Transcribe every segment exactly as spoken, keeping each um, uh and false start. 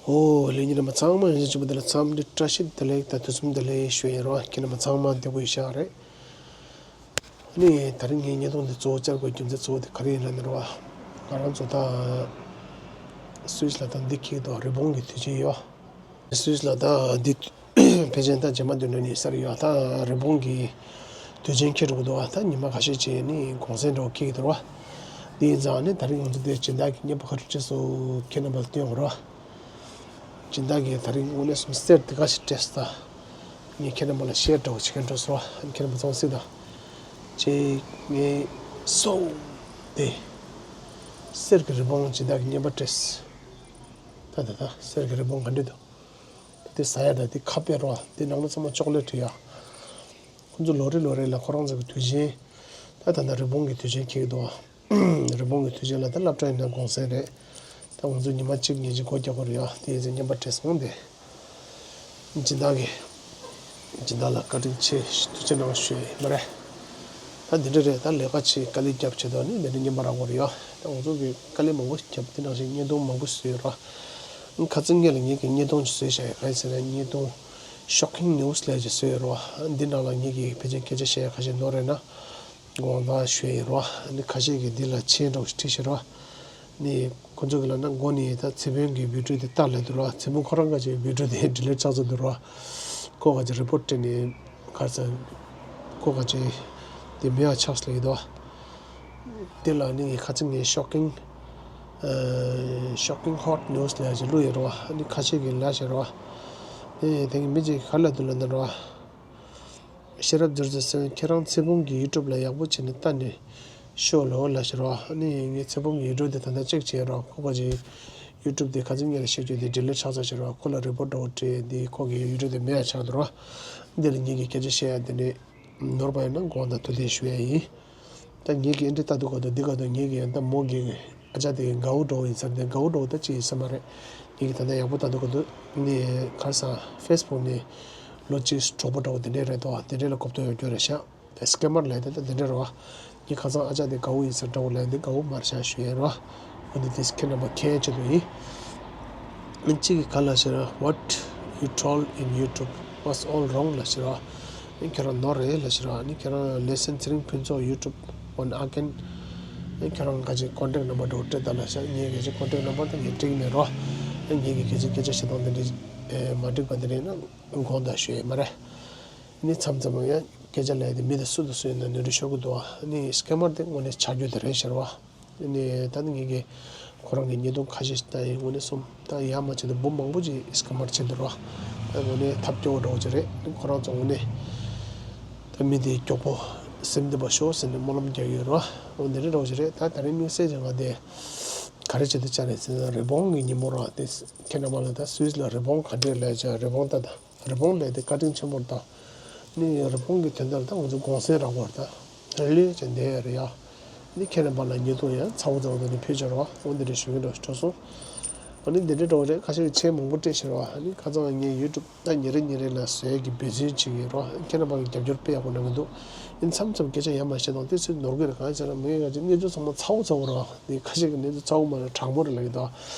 ཨོ་ལེ། ཉིན་རིམ་པ་ཚང་མ་ཡོད་ཚད་ཆུ་བོ་དེ་ལ་འཚམས་འདྲི་བཀྲ་ཤིས་བདེ་ལེགས་དང་དུས་གསུམ་བདེ་ལེགས་ཞུ་ཡ་ཡིན་རོགས། ཁྱེད་རྣམ་པ་ཚང་མ་བདེ་པོ་ཡོད་ཤག་རེད། ཨ་ནི་དེ་རིང་ངའི་བརྙན་ཐུང་འདི་གཙོ་བོ་བཅར་དགོས་རྒྱུ་མཚན་གཙོ་བོ་དེ་ག་རེ་ཡིན་ལབ་ན་རེད་བ། ང་རང་ཚོ་ད་སུད་སི་ལ་ད་འདི་འཁེལ་འདུག་རི་བོང་གི་དུས་ཆེན་ཡོད། སུད་སི་ལ་ད་འདི་ཕལ་ཆེར་ད་རྗེས་མ་འདི་འགྲོ་ནི་ས་རེད་ཡོད། ད་རི་བོང་གི་དུས་ཆེན་འཁེལ་འགྲོ་གི་འདུག་ད་ཉི་མ་ཁ་ཤས་ཅིག་ནི་གུང་སེང་འདྲ་བོ་འཁེལ་གི་འདུག་ར། དེ་ཡིན་ཙང་ནི་དེ་རིང་ང་ཚོ་དེ་སྦྱིན་བདག་གི་བརྙན་པར་ཁ་ཤས་སྤྲད་སོང་། ཁྱེད་རྣམ་པ་ལ་སྟོན་དགོས་ར། སྦྱིན་བདག་གིས་དེ་རིང་དངོས་གནས་སུ་གསེར་དེ་ག་ཞིག་སྤྲད་སོང་། ད་ངས་ཁྱེད་རྣམ་པ་ལ་ཤེར་འདྲ་བོ་བྱེད་མཁན་འགྲོ་སོང་ར། ཁྱེད་རྣམ་པ་ཚང་མ་གཟིགས་དང་། ཅེས་ངས་སོང་། དེ་གསེར་གྱི་རི་བོང་སྦྱིན་བདག་གིས་བརྙན་པར་སྤྲད་སོང་། ད་ད་ད་གསེར་གྱི་རི་བོང་ག་འདྲ་འདུག་ད་དེ་ཟ་ཡ་ད་དེ་ཁ་པར་རོ། དེ་ནང་ལ་ཚང་མ་ཅོག་ལེ་ཊི་ཡ། ཁོ་ཚོ་ལོ་རེ་ལོ་རེ་ལ་ཁོ་རང་ཚོ་གི་དུས་ཆེན། ད་ད་ད་རི་བོང་གི་དུས་ཆེན་འཁེལ་གི་འདུག་རི་བོང་གི་དུས་ཆེན་ལ་ད་སློབ་གྲྭ་ཡིན་ན་གུང་སེང་རེད། ད་ང་ཚོ་ཉི་མ་གཅིག་གཉིས་ཅིག་སྒོ་རྒྱག་དགོས་རེད་ཡ། དེ་ཡིན་ཚེ་བརྙན་པར་སྤྲད་སོང་དེ། སྦྱིན་བདག་གིས། སྦྱིན་བདག་ལ་བཀའ་དྲིན་ཆེ། ཐུགས་རྗེ་གནང་ཞུ་ཡ་ཡིན་པ་རེད། ད་འདི་འདྲ་རེད། ད་ལས་ཀ་བྱེད་དཀའ་ལས་རྒྱབ་བྱེད་དོ་ནི་འདི་འདྲ་བརྙན་པར་རག་དགོས་རེད་ཡ། ད་ང་ཚོ་གིས་དཀའ་ལས་མང་པོ་རྒྱབ་དེ་ནང་བཞིན་བརྙན་ཐུང་མང་པོ་བཟོས་ཡོད་ར། ཁ་སང་ཉིན་ལ་ངེད་ཀྱིས་བརྙན་ཐུང་ཅིག་བཟོས་བཞག་ཡ། གང་ཡིན་ཟེར་ན་བརྙན་ཐུང་Shocking News ལབ་ཅིག་བཟོས་ཡོད་ར། འདི་ནང་ལ་ངེད་ཀྱིས་ཕལ་ཆེར་སྐད་ཆ་བཤད་ཡ་ཁ་ཤས་ནོར་རེད་ན། དགོངས་དག་ཞུ་ཡ་ཡིན་རོ། ཨ་ནི་ཁ་ཤས་ཀྱིས་འདི་ལ་མཆན་འདྲ་བོ་ཞིག་བྲིས་ཤག་རོ། ཨ་ནི་ཁོ་ཚོ་གིས་ལབ་ན་མགོ་ནས་ད་ཚེ་དཔོན་གྱི་བི་ཌིའོ་དེ་ལྟ་ལབ་འདུག་རོ། ཚེ་དཔོན་ཁོ་རང་ག་ཅིག་བི་ཌིའོ་དེ་ཌི་ལིཊ་ཆགས་ཚར་འདུག་རོ། ཁོ་ག་ཅིག་རི་པོར་ཊི་སྤྲད་ནས་ག་ས་ཁོ་ག་ཅིག་དེ་མེད་པ་ཆགས་ལབ་ཀྱི་འདུག་དེ་ལ་ཨ་ནི་ཁ་ཚིག་ངས་Shocking ཨ། Shocking Hot News ལབ་ཅིག་བླུགས་ཡོད་རོ། ཨ་ནི་ཁ་ཤས་ཀྱིས་ལབ་ཤག་རོ། ཨ་ནི་དེ་གི་མི་གཅིག་གིས་ག་ལབ་འདུག་ལབ་ན་རོ། ཤེས་རབ་ཛེརོ་ཛེརོ་སེ་བེན། ཁྱེད་རང་ཚེ་དཔོན་གྱི་ཡུ་ཊུབ་ལ་ཡག་པོ་བྱས་ནས་ལྟ་ནས་ཤོག་ལོ་ལབ་ཤག་རོ། ཨ་ནི་ངས་ཚེ་དཔོན་གྱི་ཡུ་ཊུབ་དེ་ད་ལྟ་ཅེག་བྱས་རོ། ཁོ་ག་ཅིག་ཡུ་ཊུབ་དེ་ཁ་སང་ཉིན་ལ་བཤད་རྒྱུ་དེ་ཌི་ལིཊ་ཆགས་ཚར་ཤག་རོ། ཁོ་ལ་རི་པོར་ཊི་འདྲ་བོ་སྤྲད་དེ་ཁོ་གི་ཡུ་ཊུབ་དེ་མེད་པ་ཆགས་འདུག་རོ། འདི་ལ་ངེད་ཀྱིས་སྐད་ཆ་བཤད་ཡ་དེ་འདྲས་ནོར་བ་ཡིན་ན་དགོངས་དག་ཐུགས་བདེན་ཞུ་ཡ་ཡིན། ད་ངེད་ཀྱིས་ཨེ་འདྲས་ལྟ་འདུག་ག་འདུག་འདི་ག་འདུག་ངེད་ཀྱིས་ཡང་ད་མོ་གི་ཨ་ཅག་དེ་གི་དགའ་བོ་འདྲ་བོ་ཡིན་ས་རེད། དེ་དགའ་བོ་འདྲ་བོ་ད་ཅི་ཡིན་ས་མ་རེད། ངེད་ཀྱིས་ད་ལྟ་ཡག་པོ་ལྟ་འདུག་ག་འདུག་ནི་ག་རེ་ཟ། ཕེ་སི་བུག་ནས་ལོ་གཅིག་གྲོགས་པོ་འདྲ་བོ་དེ་འདྲས་རེད་དོ། དེ་འདྲས་ལ་གོ་བསྡུར་ཡོང་རྒྱུ་རེད་ཤག་དེ་སི་ཀེ་མར་ལབ་ཡ་དེ་ད་དེ་འདྲས་རེད་བ། ངས་ཁ་སང་ཨ་ཅག་དེ་དགའ་བོ་ཡིན་ས་འདྲ་བོ་ལབ་ཡ་དེ་དགའ་བོ་མ་རེད་ཤག་ཞུ་ཡ་རེད་བ། འོ་འདི་དེ་ཁྱེད་རྣམ་པ་མཁྱེན་ཆེད་དུ་ཡིན། གཅིག་གིས་ག་ལབ་ཤག་ར། What you told in YouTube was all wrong ལབ་ཤག་ར། ཨེ་ཁྱེད་རང་ནོར་རེད་ལབ་ཤག་ར། ཨ་ནི་ཁྱེད་རང་ལེ་སན་ཚེ་རིང་ཕུན་ཚོགས་ཡུ་ཊུབ་ཨོན་ཨ་གེན། ཨེ་ཁྱེད་རང་ག་ཅིག་ཀོན་ཊེག་ནམ་བར་འདྲ་བོ་སྤྲད་དང་ལབ་ཤག་ངས་ག་ཅིག་ཀོན་ཊེག་ནམ་བར་ད་ངས་སྤྲད་ཀྱི་མེད་རོ། ཨེ་ངས་གི་ག་ཅིག་སྐད་ཆ་བཤད་སྟངས་དེ་འདྲ་ཨེ་མ་འགྲིག་པ་དེ་འདྲ་ཡིན་ན་དགོངས་དག་ཞུ་ཡ་མ་རེད། ཨ་ནི་མཚམས་མཚམས་ཡང་སྐད་ཆ་ལབ་ཡ་དེ་མི་དེ་སུ་དང་སུ་ཡིན་ན་ནོར་འཁྲུལ་ཤོར་གི་འདུག་ཨ་ནི་སི་ཀེ་མར་དེ་དངོས་གནས་ཆགས་རྒྱུ་དེ་རེད་ཤག་ར་བ། ནས་ད་ནི་ངེད་ཀྱིས་ཁོ་རང་གི་བརྙན་ཐུང་ཁ་ཤས་ཤིག་ལྟ་ཡིན། དངོས་གནས་སོང་ད་ཡར་མར་བྱས་ཏེ་འབུམ་མང་པོ་ཅིག་སི་ཀེ་མར་བྱས་འདུག་རོ། ད་དངོས་གནས་ཐབས་སྐྱོ་བོ་འདྲ་བོ་ཅིག་རེད། ཁོ་རང་ཚོ་དངོས་གནས་ད་མི་དེ་མགྱོགས་པོ་སེམས་བདེ་བ་ཤོག་ཟེར་ནས་སྨོན་ལམ་རྒྱག་ཡོད་རོ། འོ་འདི་འདྲ་འདྲ་བོ་ཅིག་རེད། ད་དེ་རིང་དམིགས་བསལ་གྱི་ང་དེ་ག་རེ་བྱས་ཏེ་བཅར་རེད་ཟེར་ན་རི་བོང་གི་ཉིན་མོ་རོ། དེ་ཁྱེད་རྣམ་པ་ལ་ད་སུད་སི་ལ་རི་བོང་ག་འདྲས་ལབ་བྱས་རི་བོང་ད་ད། རི་བོང་ལབ་དེ་བཀའ་དྲིན་ཆེན་པོ་རེད་ད། ནི་རི་བོང་གི་དོན་དག་ལ་ད་ང་ཚོ་གུང་སེང་རག་གི་རེད་ད། རི་ལི་ཅན་དེ་རེད་ཡ། ནི་ཁྱེད་རྣམ་པ་ལ་ཉེས་རྡུང་ཡང་ཚ་བོ་ཚ་བོ་དེ་ནི་ཕུལ་ཆོག་རོགས། འོ་འདི་འདྲ་ཞུ་གི་འགྲོ་ཞུ་སོང་། འོ་ནི་འདི་འདྲ་འགྲོ་གི་རེད། ཁ་ཤས་ཀྱིས་མཆན་མང་པོ་སྤྲད་ཤག་རོགས། ནི་ཁ་སང་ངས་ཡུ་ཊུབ་ད་ཉིན་རེ་ཉིན་རེ་ལ་བཟོ་ཡས་ཀྱི་འབད་བརྩོན་བྱེད་ཀྱི་ཡོད་རོགས། ཁྱེད་རྣམ་པ་གི་རྒྱབ་སྐྱོར་དཔེ་ཡག་པོ་གནང་གི་འདུག་ནི་མཚམས་མཚམས་སྐད་ཆ་ཡ་མ་བཤད་དང་དེ་ཚོས་ནོར་གི་རེད། གང་ཡིན་ཟེར་ན་མི་ཡག་གི་གནས་ཚུལ་ཚང་མ་ཚ་བོ་ཚ་བོ་རོགས། ནི་ཁ་ཤས་ཀྱིས་གནས་ཚུལ་ཚ་བོ་མ་རེད་དྲང་མོ་རེད་ལབ་ཀྱི་འདུག་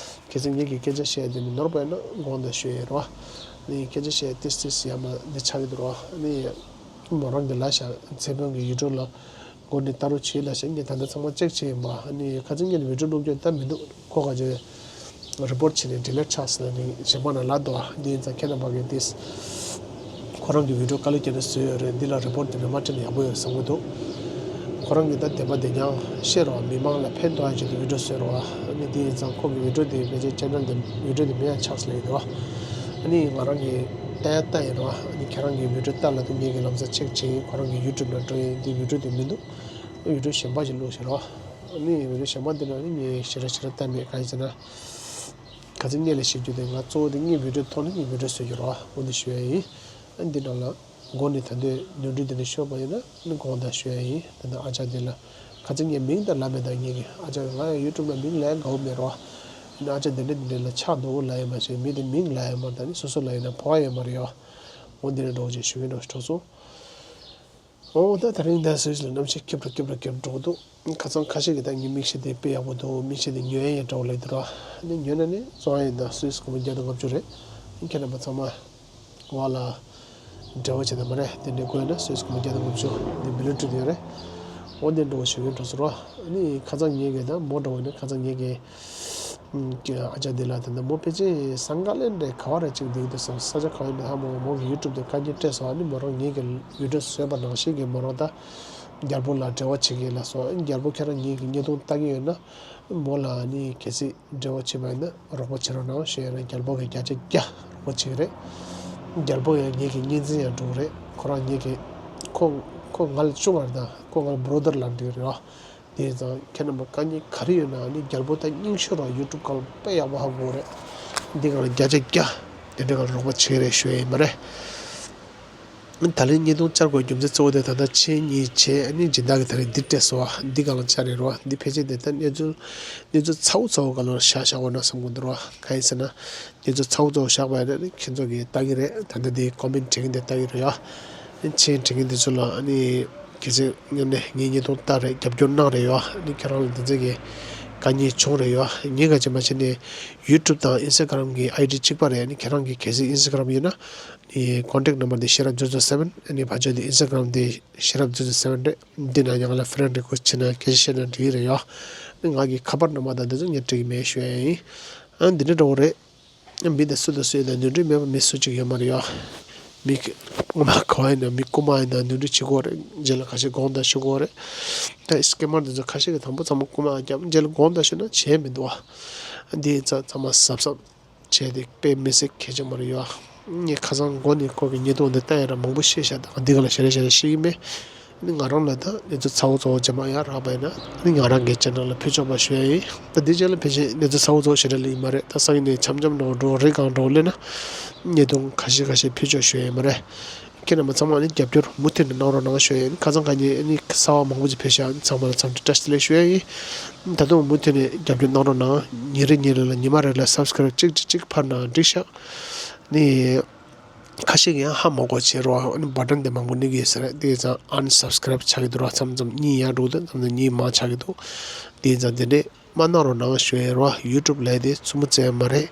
ཁྱེད་ཚོས་ངེད་ཀྱི་སྐད་ཆ་བཤད་དེ་ནི་ནོར་བ་ཡིན་ན་དགོངས་དག་ཞུ་ཡས་རོགས། ནི་སྐད་ཆ་བཤད་ཏིས་ཏིས་ཡ་མ་འདི་ཆགས་ཀྱི་འདུག་རོགས། ནི་མོ་རང་གི་ལ་ཤ་ཚེ་དཔོན་གྱི་ཡུ་ཊུབ་ལ་སྒོ་ནས་ལྟ་རོགས་བྱེད་ལ་ཤ་ངས་ད་ལྟ་ཚང་མ་ཅེག་བྱས་ཡིན་པ། ནི་ཁ་ཚིག་ངས་ནི་བི་ཌིའོ་བླུགས་རྒྱུ་ད་མི་འདུག་ཁོ་ག་ཅེ་རི་པོར་ཊི་བྱས་ནས་ཌི་ལིཊ་ཆགས་ཟེར་ནས་གཞན་པ་ན་ལབ་འདུག་འདི་ཡིན་ཙང་ཁྱེད་རྣམ་པ་གིས་ཏིས། ཁོ་རང་གི་བི་ཌིའོ་དཀའ་ལས་བརྒྱབ་ནས་བཟོས་ཡོད་རེད། འདི་ལ་རི་པོར་ཊི་དེ་འདྲ་མ་སྤྲད་ན་ཡག་པོ་ཡོད་བསམ་གྱི་འདུག་ཁོ་རང་གིས་ད་བདེན་པ་བདེན་རྐྱང་བཤད་རོགས། མི་མང་ལ་ཕན་ཐོགས་ཡ་ཆེད་དུ་བི་ཌིའོ་བཟོས་རོགས། ཨ་ནི་འདི་ཡིན་ཙང་ཁོ་གི་བི་ཌིའོ་དེ་ཕལ་ཆེར་ཆེ་ནལ་དེ་བི་ཌིའོ་དེ་མེད་ཡ་ཆགས་ལེ་ཡིན་རོགས། ཨ་ནི་ང་རང་གིས་ལྟ་ཡ་ལྟ་ཡིན་རོགས། ཨ་ནི་ཁྱེད་རང་གི་བི་ཌིའོ་ལྟ་ལ་དུ་ངེད་ཀྱི་ལམ་སང་ཅེག་བྱེད་ཡིན། ཁོ་རང་གི་ཡུ་ཊུབ་ལ་འགྲོ་ཡིན། འདི་བི་ཌིའོ་དེ་མི་འདུག་བི་ཌིའོ་གཞན་པ་ཞིག་བླུགས་ཤིག་རོགས། ཨ་ནི་བི་ཌིའོ་གཞན་པ་འདི་ལ་ནི་ངས་ཞེ་དྲག་ཞེ་དྲག་ལྟ་མེད། གང་ཡིན་ཟེར་ན། ག་ཚོད་སྔས་ལ་བཤད་རྒྱུ་དེ་ང་གཙོ་བོ་དེ་སྔས་བི་ཌིའོ་ཐོག་ནས་སྔས་བི་ཌིའོ་བཟོ་རྒྱུ་རོགས། འོ་འདི་ཞུ་ཡ་ཡིན། ཨ་འདི་ནང་ལ་མགོ་ནས་ད་འདོད་ནོར་འཁྲུལ་དེ་འདྲ་ཤོར་བ་ཡིན་ན་ནི་དགོངས་དག་ཞུ་ཡ་ཡིན། ད་ནི་ཨ་ཅག་དེ་ལ་ག་ཚོད་སྔས་མིང་ད་ལབ་མེད། ད་ངེད་ཀྱི་ཨ་ཅག་ང་ཡང་ཡུ་ཊུབ་ལ་མིང་ལབ་ཡ་དགའ་བོ་མེད་རོགས། ཡིན་ན་ཨ་ཅག་དེ་འདྲ་དེ་འདྲ་ལ་ཆགས་འདུག་ལབ་ཡ་མ་བྱས་མི་དེ་མིང་ལབ་ཡ་མ། ད་ནི་སོ་སོ་ལབ་ཡིན་ན་ཕོག་ཡ་ཡོད་མ་རེད་ཡོ། འོ་འདི་འདྲ་འགྲོ་ཅེས་ཞུ་གི་འགྲོ་ཞུ་གྲོགས་སོང་། འོ་ད་དེ་རིང་ད་སུད་སི་ལ་གནམ་གཤིས་ཁྱབ་རུ་ཁྱབ་རུ་ཁྱབ་འགྲོ་གི་འདུག་ཁ་སང་ཁ་ཤས་ཀྱིས་ད་ངའི་མིག་ཤེལ་དེ་དཔེ་ཡག་པོ་འདུག་མིག་ཤེལ་དེ་ཉོ་ཡ་ཡིན་འདྲ་བོ་ལབ་ཀྱི་འདུག་ར། ཨ་ནི་ཉོས་ན་ནི་བཙོང་ཡ་ཡིན་ད་སུད་སི་སྒོར་མོ་བརྒྱ་དང་ལྔ་བཅུ་རེད། ཁྱེད་རྣམ་པ་ཚང་མ་འོག་ལ་འབྲེལ་བ་བྱེད་དང་མ་རེད། དེ་འདྲའི་དགོས་ན་སུད་སི་སྒོར་མོ་བརྒྱ་དང་ལྔ་བཅུ་དེ་བི་ལི་ཊི་དེ་རེད། འོ་དེ་འདྲ་བོ་ཞུ་གི་འགྲོ་ཟེར་རོ། ཨ་ནི་ཁ་སང་ངས་ཀྱིས་ད་མོ་འདྲ་བོ་ཡིན་ན་ཁ་སང་ངས་ཀྱིས་ཨ་ཅག་འདི་ལ་ད་ལྟ་མོ་ཕལ་ཆེར་སང་ག་ལེན་རེད་ག་བ་རེད་ཅིག་འདུག་འདུག་སོང་ས་ཆ་ག་བ་ཡིན་ད་ཧ་མ་གོ་མོ་གི་ཡུ་ཊུབ་དེ་དཀའ་ངལ་སྤྲད་སོང་། ཨ་ནི་མོ་རང་ངེད་ཀྱི་ཡུ་ཊུབ་བཟོས་པ་ནང་བཞིན་གྱི་མོ་རང་ད་རྒྱལ་པོ་ལ་འབྲེལ་བ་བྱེད་ཀྱི་ལ་སོང་། ཨ་ནི་རྒྱལ་པོ་ཁྱེད་རང་ངེད་ཀྱི་བརྙན་ཐུང་ལྟ་གི་ཡོད་ན་མོ་ལ་ཨ་ནི་གལ་སྲིད་འབྲེལ་བ་བྱེད་པ་ཡིན་ན་རོགས་པ་བྱེད་རོགས་གནང་ཞུ་ཡ་ཡིན། རྒྱལ་པོ་གི་བརྒྱ་ཆ་བརྒྱ་རོགས་པ་བྱེད་ཀྱི་རེད། རྒྱལ་པོ་ཡང་ངེད་ཀྱི་གཉེན་ཚན་ཡང་འགྲོ་གི་རེད། ཁོ་རང་ངེད་ཀྱི་ཁོ་ཁོ་ང་ལ་ཅུང་ང་རེད་ད་ཁོ་ང་ལ་བྷ་རོ་དར་ལ་འགྲིག་གི་རེད་བ། དེ་ཙང་ཁྱེད་རྣམ་པ་དཀའ་ངལ་ག་རེ་ཡོད་ན་ནི་རྒྱལ་པོ་ད་སྙིང་ཤོར་ར་ཡུ་ཊུབ་སྒང་ལ་དཔེ་ཡག་པོ་ཧ་གོ་རེད། འདི་སྒང་ལ་བརྒྱ་ཆ་བརྒྱ་དེ་འདྲའི་སྒང་ལ་རོགས་པ་བྱེད་རེད་ཞུ་ཡ་ཡིན་མ་རེད། ད་ལན་བརྙན་ཐུང་བཅར་དགོས་རྒྱུ་མཚན་གཙོ་བོ་དེ་ད་ལྟ་མཆན་གཉིས་བྱས་ཨ་ནི་སྦྱིན་བདག་གི་ད་རེས་འདི་སྤྲད་སོང་བ། འདི་སྒང་ལ་བཅར་རེད་རོ། འདི་ཕལ་ཆེར་དེ་ལྟར་གནས་ཚུལ་གནས་ཚུལ་ཚ་བོ་ཚ་བོ་སྒང་ལ་བཞག་བཞག་པ་ན་བསམ་གྱི་འདུག་རོ། གང་ཡིན་ཟེར་ན། དེ་ཚོ་ཚ་བོ་ཚ་བོ་བཞག་པ་ཡིན་ན་ནི་ཁྱེད་ཚོ་གིས་ལྟ་གི་རེད། ད་ལྟ་དེ་ཀོ་མེན་བྲིས་མཁན་དེ་ལྟ་གི་རེད་ཡ། མཆན་བྲིས་མཁན་དེ་ཚོ་ལ་ཨ་ནི་གལ་སྲིད་ངས་ནས་ངའི་བརྙན་ཐུང་ལྟ་རེད་རྒྱབ་སྐྱོར་གནང་རེད་ཡ། ཨ་ནི་ཁྱེད་རང་ལ་དེ་ཚོ་གི་དཀའ་ངལ་བྱུང་རེད་ཡ། ངས་ག་ཅི་མ་བྱས་ནས་ཡུ་ཊུབ་དང་ཨིན་སི་ཊ་གྷ་རམ་གི་ཨའི་ཌི་གཅིག་པ་རེད། ཨ་ནི་ཁྱེད་རང་གི་གལ་སྲིད་ཨིན་སི་ཊ་གྷ་རམ་ཡོད་ན་ནི་ཀོན་ཊེག་ནམ་བར་དེ་ཤེས་རབ་ཛི་རོ་ཛི་རོ་སེ་བེན། ཨ་ནི་ཕར་ཕྱོགས་དེ་ཨིན་སི་ཊ་གྷ་རམ་དེ་ཤེས་རབ་ཛི་རོ་ཛི་རོ་སེ་བེན་རེད། འདི་ན་ཡང་ལ་ཧྥི་རེན་ཌི་རི་ཀུ་ཨེ་སི་བྱས་ན་སྐད་ཆ་བཤད་ན་འགྲིག་གི་རེད་ཡ། ཨ་ནི་ང་གི་ཁ་པར་ནམ་བར་དང་དེ་ཚོ་ངས་སྤྲད་ཀྱི་མེད་ཞུ་ཡ་ཡིན། ཨ་ནི་འདི་འདྲ་འདྲ་བོ་རེད། མི་དེ་སུ་དང་སུ་ཡིན་ན་ནོར་འཁྲུལ་མེད་པ་མི་སུ་གཅིག་ཡོད་མ་རེད་ཡ། མི་སྔོན་མ་ག་བ་ཡིན་ན་མི་རྐུ་མ་ཡིན་ན་ནོར་འཁྲུལ་བྱེད་དགོས་རེད། རྗེས་ལ་ཁ་ཤས་དགོངས་དག་ཞུ་དགོས་རེད། ད་སི་ཀེ་མར་དེ་ཚོ་ཁ་ཤས་ཀྱིས་དང་པོ་ཚང་མ་རྐུ་མ་བརྒྱབ་རྗེས་ལ་དགོངས་དག་ཞུ་ན་བྱས་མི་འདུག་བ། འདི་ཚ་ཚང་མ་གཟབ་གཟབ་བྱས་ཏེ་དཔེ་མི་སྲིད་གལ་ཆེན་པོ་རེད་ཡ། ངས་ཁ་སང་མགོ་ནས་ཁོ་གི་ཉེས་རྡུང་འདི་ལྟ་ཡ་ར་མང་པོ་བཤད་ཤག་ད་འདི་ག་ལ་ཞེ་རེ་ཞེ་རེ་བཤད་ཀྱི་མེད། ནི་ང་རང་ལ་ད་གནས་ཚུལ་ཚ་བོ་ཚ་བོ་རྗེས་མ་ཡར་རག་པ་ཡིན་ན་ནི་ང་རང་གི་ཅེ་ནལ་ལ་ཕུལ་ཆོག་པ་ཞུ་ཡ་ཡིན། ད་འདི་རྗེས་ལ་ཕལ་ཆེར་གནས་ཚུལ་ཚ་བོ་ཚ་བོ་ཞེ་དྲག་སླེབས་ཀྱི་མ་རེད། ད་སང་ཉིན་ནས་འཆམ་འཆམ་འགྲོ་འགྲོ་རེ་གང་འགྲོ་སླེབས་ན་ཉེས་རྡུང་ཁ་ཤས་ཁ་ཤས་ཕུལ་ཆོག་ཞུ་ཡ་ཡིན་མ་རེད། ཁྱེད་རྣམ་པ་ཚང་མ་ནི་རྒྱབ་སྐྱོར་མུ་མཐུད་ནས་གནང་རོགས་གནང་ཞུ་ཡ་ཡིན། ཁ་སང་ཁ་ཉིན་ནི་གསར་པ་མང་པོ་ཅིག་ཕེབས་ཤག་ཚང་མ་ལ་འཚམས་འདྲི་བཀྲ་ཤིས་བདེ་ལེགས་ཞུ་ཡ་ཡིན། ད་དུང་མུ་མཐུད་ནས་རྒྱབ་སྐྱོར་གནང་རོགས་གནང་། ཉིན་རེ་ཉིན་རེ་ལ་ཉི་མ་རེ་ལ་སབ་སི་ཀ་རབ་གཅིག་གཅིག་གཅིག་ཕར་གནང་འགྲིག་ཤག་ནི། ཁ་ཤས་ཀྱིས་ཡང་ཧ་མ་གོ་བྱེད་རོགས། ཨ་ནི་བ་ཊན་དེ་མང་པོ་གནོན་གྱི་ཡོད་ས་རེད། དེ་ཙང་ཨན་སབ་སི་ཀ་རབ་ཆགས་ཀྱི་འདུག་ར། མཚམས་མཚམས་གཉིས་ཡར་འགྲོ་གི་འདུག་མཚམས་མཚམས་གཉིས་མར་ཆགས་ཀྱི་འདུག་དེ་ཙང་དེ་འདྲས་མ་གནང་རོགས་གནང་ཞུ་ཡ་རོགས། ཡུ་ཊུབ་ལས་དེ་རྩུབ་མོ་བཙལ་མ་རེད།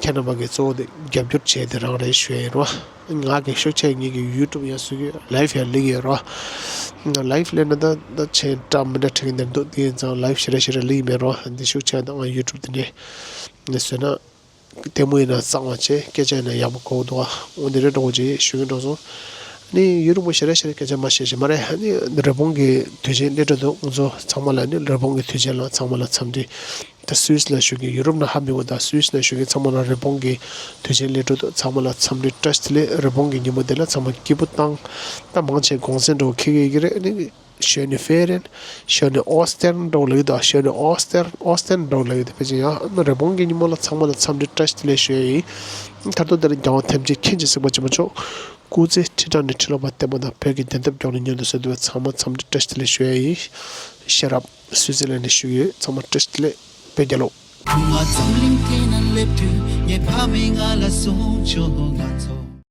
ཁྱེད་རྣམ་པ་གི་གཙོ་བོ་དེ་རྒྱབ་སྐྱོར་བྱས་དེ་རང་རེད་ཞུ་ཡ་རོགས། ང་གི་ཤུགས་ཆེ་ངེད་ཀྱི་ཡུ་ཊུབ་ཡང་བཟོ་གི་ལའིབ་ཡང་སླེབས་ཀྱི་ཡོད་རོགས། ལའིབ་སླེབས་ན་ད་ད་ཆེན་འདྲ་མི་འདྲ་ཁྲིད་ཀྱི་འདུག་དེ་ཙང་ལའིབ་ཞེ་དྲག་ཞེ་དྲག་སླེབས་ཀྱི་མེད་རོགས། འདི་ཤུགས་ཆེ་ད་ང་ཡུ་ཊུབ་དེ་འདྲས་ནས་བཟོས་ན། ལྟད་མོ་ཡིན་ན་གཙང་བ་བྱས། སྐད་ཆ་ཡིན་ན་ཡག་པོ་གོ་འདུག་ཨ། འོ་འདི་འདྲའི་འགྲོ་གི་ཅིག་ཞུ་གི་འགྲོ་སོང་། ནི་ཡུན་རིང་པོ་ཞེ་དྲག་ཞེ་དྲག་སྐད་ཆ་མ་བཤད་ཞིག་མ་རེད། ནི་རི་བོང་གི་དུས་ཆེན་སླེབས་འགྲོ་འདུག་ང་ཚོ་ཚང་མ་ལ་ནི་རི་བོང་གི་དུས་ཆེན་ལ་ཚང་མ་ལ་འཚམས་འདྲི། ད་སུད་སི་ལ་བཞུགས་མཁན་ཡུ་རོབ་ནང་ཧ་མི་གོ་ད་སུད་སི་ནང་བཞུགས་མཁན་ཚང་མ་ལ་རི་བོང་གི་དུས་ཆེན་སླེབས་འགྲོ་འདུག་ཚང་མ་ལ་འཚམས་འདྲི་བཀྲ་ཤིས་བདེ་ལེགས། རི་བོང་གི་ཉིན་མོ་འདི་ལ་ཚང་མ་སྐྱིད་པོ་བཏང་། ད་མང་ཆེ་གུང་སེང་འདྲ་བོ་འཁེལ་གི་ཡོད་ཀྱི་རེད། ནི། ཞོན་ནི་ཧྥེ་རན། ཞོན་ནི་ཨོ་སྟེར་འགྲོ་ལེགས་དོ། ཞོན་ནི་ཨོ་སྟེར་ཨོ་སྟེར་འགྲོ་ལེགས་དོ། ཕལ་ཆེར་ཡང་ན་རི་བོང་གི་ཉིན་མོ་ལ་ཚང་མ་ལ་འཚམས་འདྲི་བཀྲ་ཤིས་བདེ་ལེགས་ཞུ་ཡ་ཡིན། མཐར་ཐུག་དེ་ལ་རྒྱལ་དབང་ཐེམ་ཆེན་མཁྱེན་ཅིང་གཟིགས་པ་ཇི་མ་ཆོག་སྐུ་ཚེ་ཁྲི་ཕྲག་ནས་ཁྲི་ལོ་བར་བརྟན་པ་དང་བོད་ཀྱི་བདེན་མཐའ་མགྱོགས་ནས་མྱུར་དུ་བཟོ་ཐུབ་པའི་ཚང་མ་འཚམས་འདྲི་བཀྲ་ཤིས་བདེ་ལེགས་ཞུ་ཡ་ཡིན། ཤེས་རབ་སུད་སི་ལན་ནས་ཞུ་གི་ཡོད། ཚང་མ་བཀྲ་ཤིས་བདེ་ལེགས། བོད་རྒྱལ་ལོ། ང་འཛམ་གླིང་སྟེང་ན་སླེབས་དུས་ངའི་ཕ་མས་ང་ལ་གསུངས་བྱུང་། ང་ཚོ་